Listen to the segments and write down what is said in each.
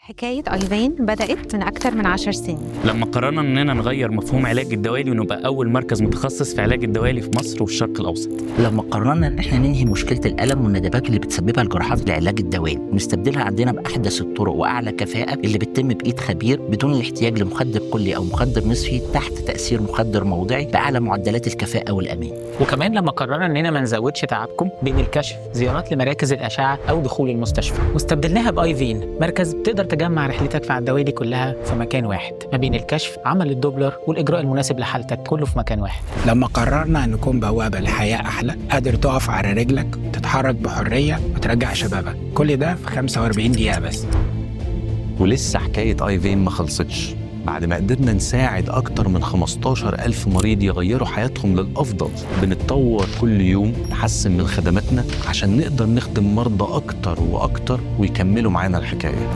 حكاية iVein بدأت من أكتر من 10 سنين. لما قررنا اننا نغير مفهوم علاج الدوالي ونبقى اول مركز متخصص في علاج الدوالي في مصر والشرق الاوسط. لما قررنا ان احنا ننهي مشكلة الالم والندبات اللي بتسببها الجراحات لعلاج الدوالي ونستبدلها عندنا باحدث الطرق واعلى كفاءة اللي بتتم بايد خبير بدون الاحتياج لمخدر كلي او مخدر نصفي تحت تاثير مخدر موضعي باعلى معدلات الكفاءة والامان. وكمان لما قررنا اننا ما نزودش تعبكم بين الكشف، زيارات لمراكز الاشعة او دخول المستشفى، واستبدلناها ب iVein، مركز بتقدر تجمع رحلتك في الدوالي كلها في مكان واحد، ما بين الكشف، عمل الدوبلر، والاجراء المناسب لحالتك، كله في مكان واحد. لما قررنا نكون بوابة لحياة أحلى، قادر تقف على رجلك، تتحرك بحرية، وترجع شبابك، كل ده في 45 دقيقة بس. ولسه حكاية iVein ما خلصتش. بعد ما قدرنا نساعد أكتر من 15 ألف مريض يغيروا حياتهم للأفضل، بنتطور كل يوم، نحسن من خدماتنا عشان نقدر نخدم مرضى أكتر وأكتر ويكملوا معانا الحكاية.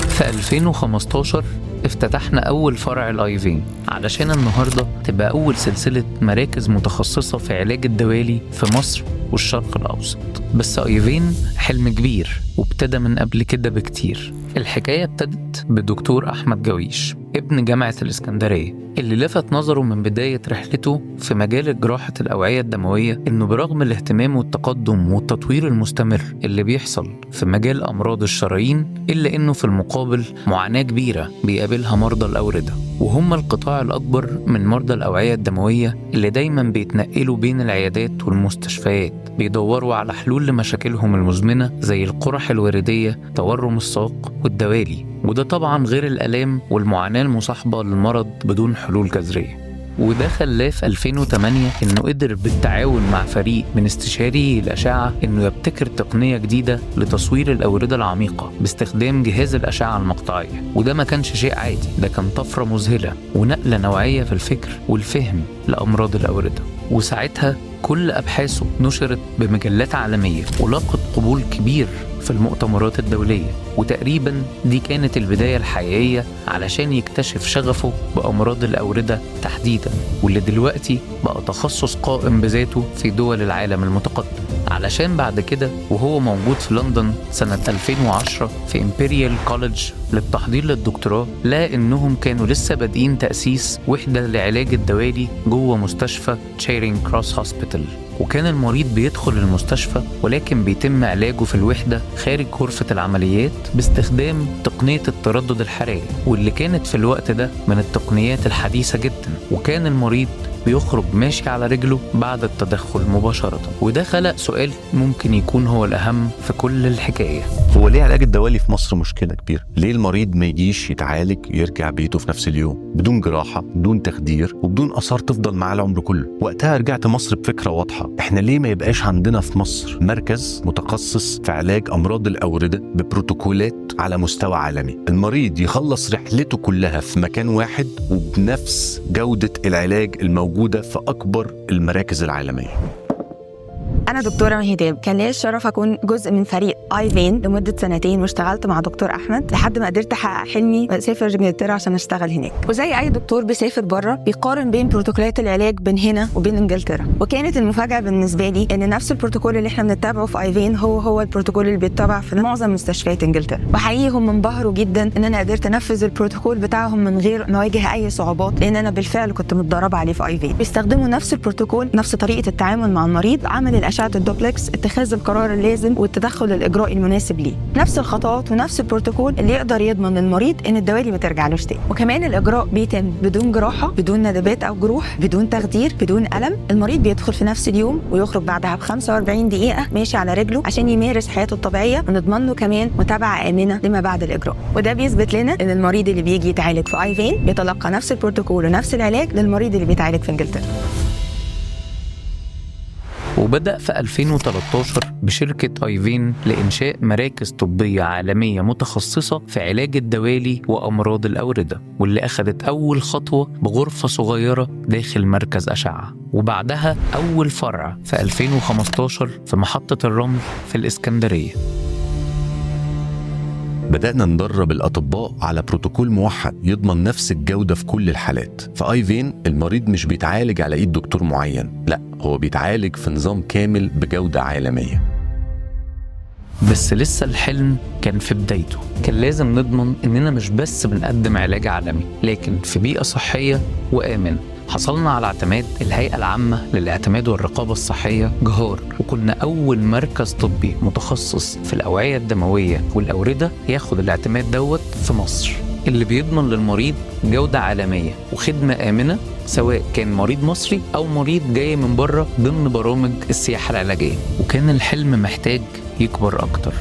في 2015 افتتحنا أول فرع ل iVein، علشان النهاردة تبقى أول سلسلة مراكز متخصصة في علاج الدوالي في مصر والشرق الأوسط. بس iVein حلم كبير وابتدى من قبل كده بكتير. الحكاية ابتدت بدكتور أحمد جويش، ابن جامعة الإسكندرية، اللي لفت نظره من بداية رحلته في مجال جراحة الأوعية الدموية إنه برغم الاهتمام والتقدم والتطوير المستمر اللي بيحصل في مجال أمراض الشرايين، إلا إنه في المقابل معاناة كبيرة بيقابلها مرضى الأوردة، وهم القطاع الأكبر من مرضى الأوعية الدموية اللي دايما بيتنقلوا بين العيادات والمستشفيات بيدوروا على حلول لمشاكلهم المزمنة زي القرح الوريدية، تورم الساق والدوالي، وده طبعا غير الآلام والمعاناة المصاحبة للمرض بدون حلول جذرية. وده خلاه في 2008 انه قدر بالتعاون مع فريق من استشاري الاشعة انه يبتكر تقنية جديدة لتصوير الاورده العميقة باستخدام جهاز الاشعة المقطعيه. وده ما كانش شيء عادي، ده كان طفرة مذهلة ونقله نوعية في الفكر والفهم لامراض الاورده. وساعتها كل ابحاثه نشرت بمجلات عالمية ولاقت قبول كبير في المؤتمرات الدوليه، وتقريبا دي كانت البداية الحقيقية علشان يكتشف شغفه بامراض الاورده تحديدا، واللي دلوقتي بقى تخصص قائم بذاته في دول العالم المتقدم. علشان بعد كده وهو موجود في لندن سنة 2010 في Imperial College للتحضير للدكتوراه، لقى إنهم كانوا لسه بادئين تأسيس وحدة لعلاج الدوالي جوه مستشفى Charing Cross Hospital، وكان المريض بيدخل المستشفى ولكن بيتم علاجه في الوحدة خارج غرفة العمليات باستخدام تقنية التردد الحراري، واللي كانت في الوقت ده من التقنيات الحديثة جدا، وكان المريض بيخرج ماشي على رجله بعد التدخل مباشرة. وده خلق سؤال ممكن يكون هو الأهم في كل الحكاية. هو ليه علاج الدوالي في مصر مشكلة كبيرة؟ ليه المريض ما يجيش يتعالج يرجع بيته في نفس اليوم بدون جراحة، بدون تخدير، وبدون آثار تفضل معاه العمر كله؟ وقتها رجعت مصر بفكرة واضحة: احنا ليه ما يبقاش عندنا في مصر مركز متخصص في علاج أمراض الأوردة ببروتوكولات على مستوى عالمي؟ المريض يخلص رحلته كلها في مكان واحد وبنفس جودة العلاج الموجودة في أكبر المراكز العالمية. أنا دكتورة مهيداب، كان ليا الشرف أكون جزء من فريق iVein لمدة سنتين، واشتغلت مع دكتور أحمد لحد ما قدرت أحقق حلمي وأسافر إنجلترا عشان أشتغل هناك. وزي أي دكتور بيسافر بره بيقارن بين بروتوكولات العلاج بين هنا وبين إنجلترا، وكانت المفاجأة بالنسبة لي إن نفس البروتوكول اللي إحنا بنتبعه في iVein هو هو البروتوكول اللي بيتبع في معظم مستشفيات إنجلترا. وحقيقي هم انبهروا جدا إن أنا قدرت أنفذ البروتوكول بتاعهم من غير ما أواجه أي صعوبات، لأن أنا بالفعل كنت متدربة عليه في iVein. بيستخدموا نفس البروتوكول، نفس طريقة التعامل مع المريض، عمل الأشعة الدوبلكس، اتخاذ القرار اللازم والتدخل الإجرائي المناسب ليه، نفس الخطوات ونفس البروتوكول اللي يقدر يضمن للمريض إن الدوالي ما ترجعلوش تاني. وكمان الإجراء بيتم بدون جراحة، بدون ندبات أو جروح، بدون تخدير، بدون ألم. المريض بيدخل في نفس اليوم ويخرج بعدها ب 45 دقيقة ماشي على رجله عشان يمارس حياته الطبيعية، ونضمن له كمان متابعة آمنة لما بعد الإجراء. وده بيثبت لنا إن المريض اللي بيجي يتعالج في iVein بيتلقى نفس البروتوكول ونفس العلاج للمريض اللي بيتعالج في إنجلترا. وبدأ في 2013 بشركة iVein لإنشاء مراكز طبية عالمية متخصصة في علاج الدوالي وأمراض الأوردة، واللي أخذت أول خطوة بغرفة صغيرة داخل مركز أشعة، وبعدها أول فرع في 2015 في محطة الرمل في الإسكندرية. بدأنا ندرب الأطباء على بروتوكول موحد يضمن نفس الجودة في كل الحالات. في iVein المريض مش بيتعالج على إيد دكتور معين، لا، هو بيتعالج في نظام كامل بجودة عالمية. بس لسه الحلم كان في بدايته. كان لازم نضمن إننا مش بس بنقدم علاج عالمي، لكن في بيئة صحية وآمنة. حصلنا على اعتماد الهيئة العامة للاعتماد والرقابة الصحية جهار، وكنا أول مركز طبي متخصص في الأوعية الدموية والأوردة ياخد الاعتماد دوت في مصر، اللي بيضمن للمريض جودة عالمية وخدمة آمنة، سواء كان مريض مصري أو مريض جاي من بره ضمن برامج السياحة العلاجية. وكان الحلم محتاج يكبر أكتر.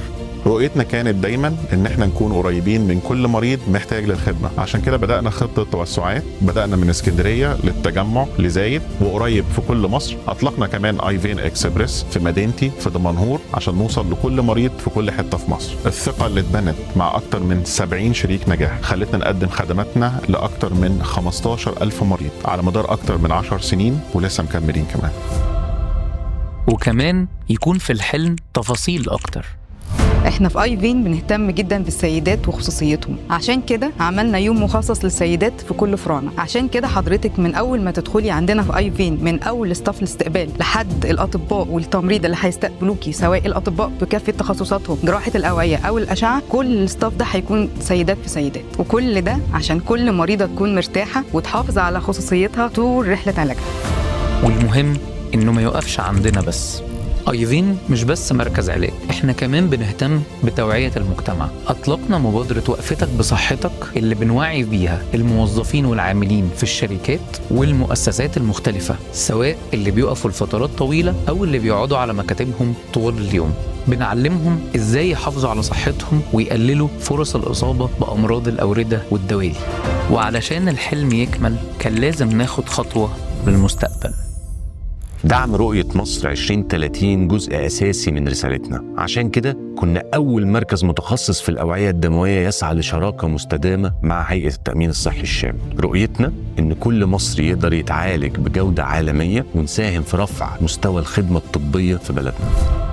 رؤيتنا كانت دايما ان احنا نكون قريبين من كل مريض محتاج للخدمة، عشان كده بدانا خطه توسعات، بدانا من اسكندرية للتجمع لزايد وقريب في كل مصر. اطلقنا كمان iVein Express في مدينتي في دمنهور عشان نوصل لكل مريض في كل حتة في مصر. الثقة اللي اتبنت مع اكتر من 70 شريك نجاح خلتنا نقدم خدماتنا لاكتر من 15,000 مريض على مدار اكتر من 10 سنين، ولسه مكملين كمان. وكمان يكون في الحلم تفاصيل أكتر. احنا في iVein بنهتم جدا بالسيدات وخصوصيتهم، عشان كده عملنا يوم مخصص للسيدات في كل فروعنا. عشان كده حضرتك من اول ما تدخلي عندنا في iVein، من اول staff الاستقبال لحد الاطباء والتمريض اللي هيستقبلوكي، سواء الاطباء بكافة تخصصاتهم، جراحه الاوعية او الاشعة، كل ال staff ده هيكون سيدات في سيدات. وكل ده عشان كل مريضه تكون مرتاحة وتحافظ على خصوصيتها طول رحله علاجها. والمهم إنه ما يوقفش عندنا بس. iVein مش بس مركز علاج، احنا كمان بنهتم بتوعية المجتمع. أطلقنا مبادرة وقفتك بصحتك اللي بنوعي بيها الموظفين والعاملين في الشركات والمؤسسات المختلفة، سواء اللي بيقفوا لفترات طويلة أو اللي بيقعدوا على مكاتبهم طول اليوم. بنعلمهم إزاي يحافظوا على صحتهم ويقللوا فرص الإصابة بأمراض الأوردة والدوالي. وعلشان الحلم يكمل كان لازم ناخد خطوة للمستقبل. دعم رؤية مصر 2030 جزء أساسي من رسالتنا، عشان كده كنا أول مركز متخصص في الأوعية الدموية يسعى لشراكة مستدامة مع هيئة التأمين الصحي الشامل. رؤيتنا إن كل مصري يقدر يتعالج بجودة عالمية ونساهم في رفع مستوى الخدمة الطبية في بلدنا.